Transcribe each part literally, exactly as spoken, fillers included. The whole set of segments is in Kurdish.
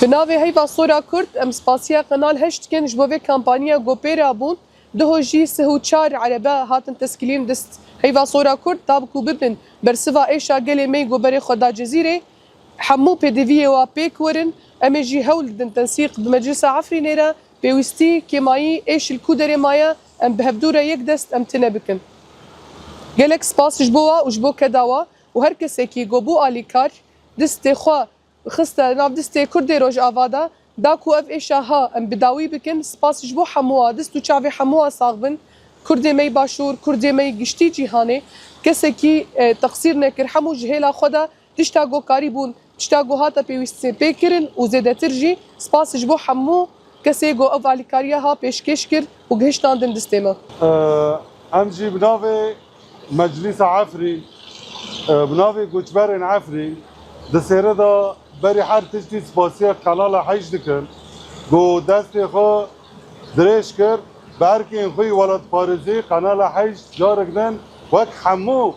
Bi navê Heyva Sora Kurd, em spasiya Kanal heşt dikin ji bo vê kampanya ku pê re bûn. Diho jî sih û çar erebe hatin teskilîn dist Heyva Sora Kurd, da ku bibin bersiva êşa gelê me yî ku berê xwe da Cezîrê. Hemû pêdiviyê wa pêk werin, em ê jî hewl didin tensîq bi Meclisa Efrînê re, pêwîstî, kêmayî, êş li ku derê maye, em bi hevdû re yek dest em tune bikin. Gelek spas ji bo wa û ji bo keda wa û her kesekî ku bû alîkar, distê xwe xiste nav distê Kurdê Rojava de, da ku ev êşa ha em bi dawî bikin. Spas ji bo hemû wa, dist û çavê hemû wa sax bin. Kurdê me yî Başûr, Kurdê me yî giştî cîhanê, kesekî, e, teqsîr nekir, hemû ji hêla xwe de tişta ku karîbûn, tişta ku hate pêwîstê pê kirin û zêdetir jî spas ji bo hemû kesê ku ev alîkariya ha pêşkêş kir û gihiştandin distê me. Em jî bi navê Meclîsa Efrîn, e, bi navê Goçberên Efrîn, di sêre de berî her tiştî spasiya Kanala Heşt dikin, ku destê xwe dirêj kir, bi erkên xwe yî welatparêzî Kanala Heşt carek din wek hemû,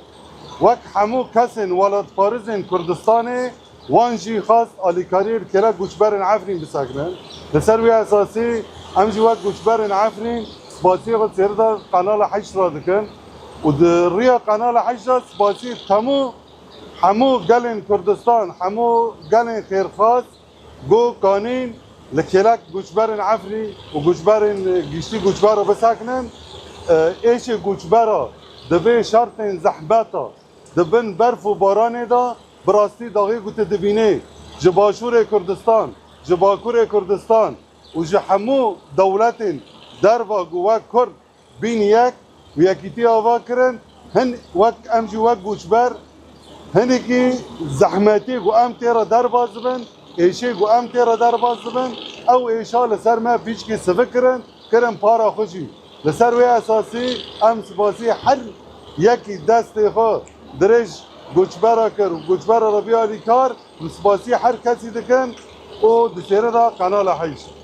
wek hemû kesên welatparêzên Kurdistanê, wan jî xwest alîkariyê li kêlek Goçberên Efrîn bisekinin. Li ser wê esasî em jî wek Goçberên Efrîn spasiyê xwe sêrida Kanala Heşt re dikin û di riya Kanala Heşt re spasiyê temû hemû gelên Kurdistan, hemû gelên xêrxwaz ku kanîn li kêlek Goçberên Efrîn û Goçberên, e, giştî Goçber re bisekinin. E, êşê Goçbera di vê şertên zehmeta, di bin berf û baranê de, bi rastî daxê ku tu dibînê ji Başûrê Kurdistan, ji Bakurê Kurdistan û ji hemû dewletên derva ku wek Kurd bîn yek û yekîtî ava kirin, hin wek em jî wek goçber hinekî zehmetî ku em tê re derbas dibin, êşê ku em tê re derbas dibin, ew êşa li ser me pîçkî sivik kirin, kirin para xwe jî. Li ser wê esasî em spasî her yekî destê xwe dirêj goçbera kir û goçbera re bî alîkar, em spasî her kesî dikin û di sêre de Kanala Heşt.